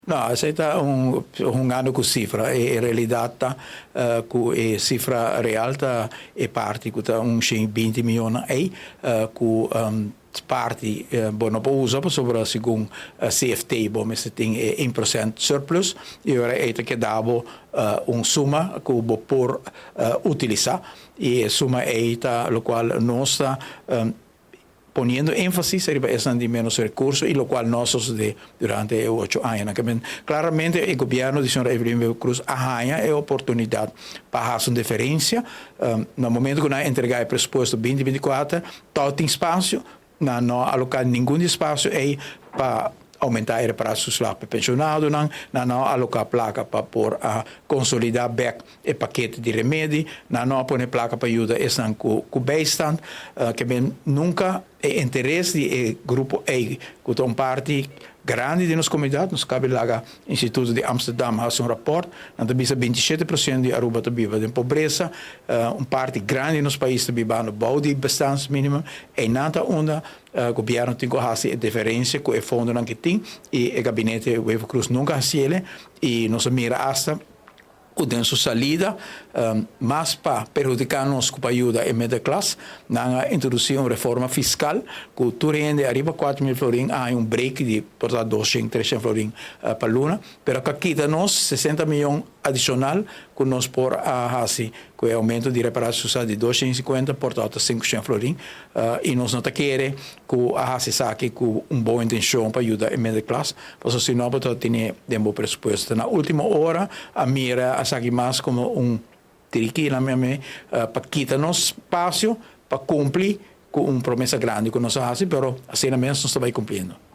No, esey ta un hungando cu cifra. E realidad ta cu e cifra real ta e parti cu ta un 120 miyon ey cu parti bo no por usa pasobra segun CFT bo mester tin e 1% surplus y ora ey ta keda bo un suma cu bo por utilisa y e suma ey ta locual nos ta poniendo énfasis riba esnan di menos recurso y locual no a sosode durante e 8 añanan. Claramente e gobierno di señora Evelyn Wever-Croes a haya e oportunidad pa haci un diferencia. Na momento cu nan a entrega e presupuesto 2024, tin espacio, nan no a aloca ningun espacio ey pa aumenta e reparatietoeslag pa pensionadonan, nan no a aloca placa pa por a consolida back e pakete di remedi, nan no a pone placa pa yuda esnan cu bijstand, kiermen nunca e interes di e grupo ey, cu ta un parti grandi di nos comunidad. Nos a caba di laga Instituto di Amsterdam haci un rapport, nan ta bisa 27% di Aruba ta biba den pobresa, un parti grandi di nos pais ta biba bou di bestaansminimum, y nan ta unda gobierno tin cu haci e diferencia cu e fondonan cu tin y e gabinete Wever-Croes nunca a haci'e y nos a mira hasta cu den su salida, mas pa perhudica nos cu pa yuda e middelklas, nan a introduci un reforma fiscal cu tur hende ariba 4 mil florin a un break di por 200, 300 florin pa luna, pero cu kita nos 60 miyon adicional cu nos por a haci cu e aumento di reparatietoeslag di 250 por 500 florin y nos no ta kere cu a haci esaki cu un bon intencion pa yuda e middelklas, pasobra si no bo tin den bo presupuesto. Na ultimo ora a mira esaki mas como un triki na mi pa kita nos espacio pa cumpli cu un promesa grandi cu nos a haci, pero asina mes nos ta cumpliendo.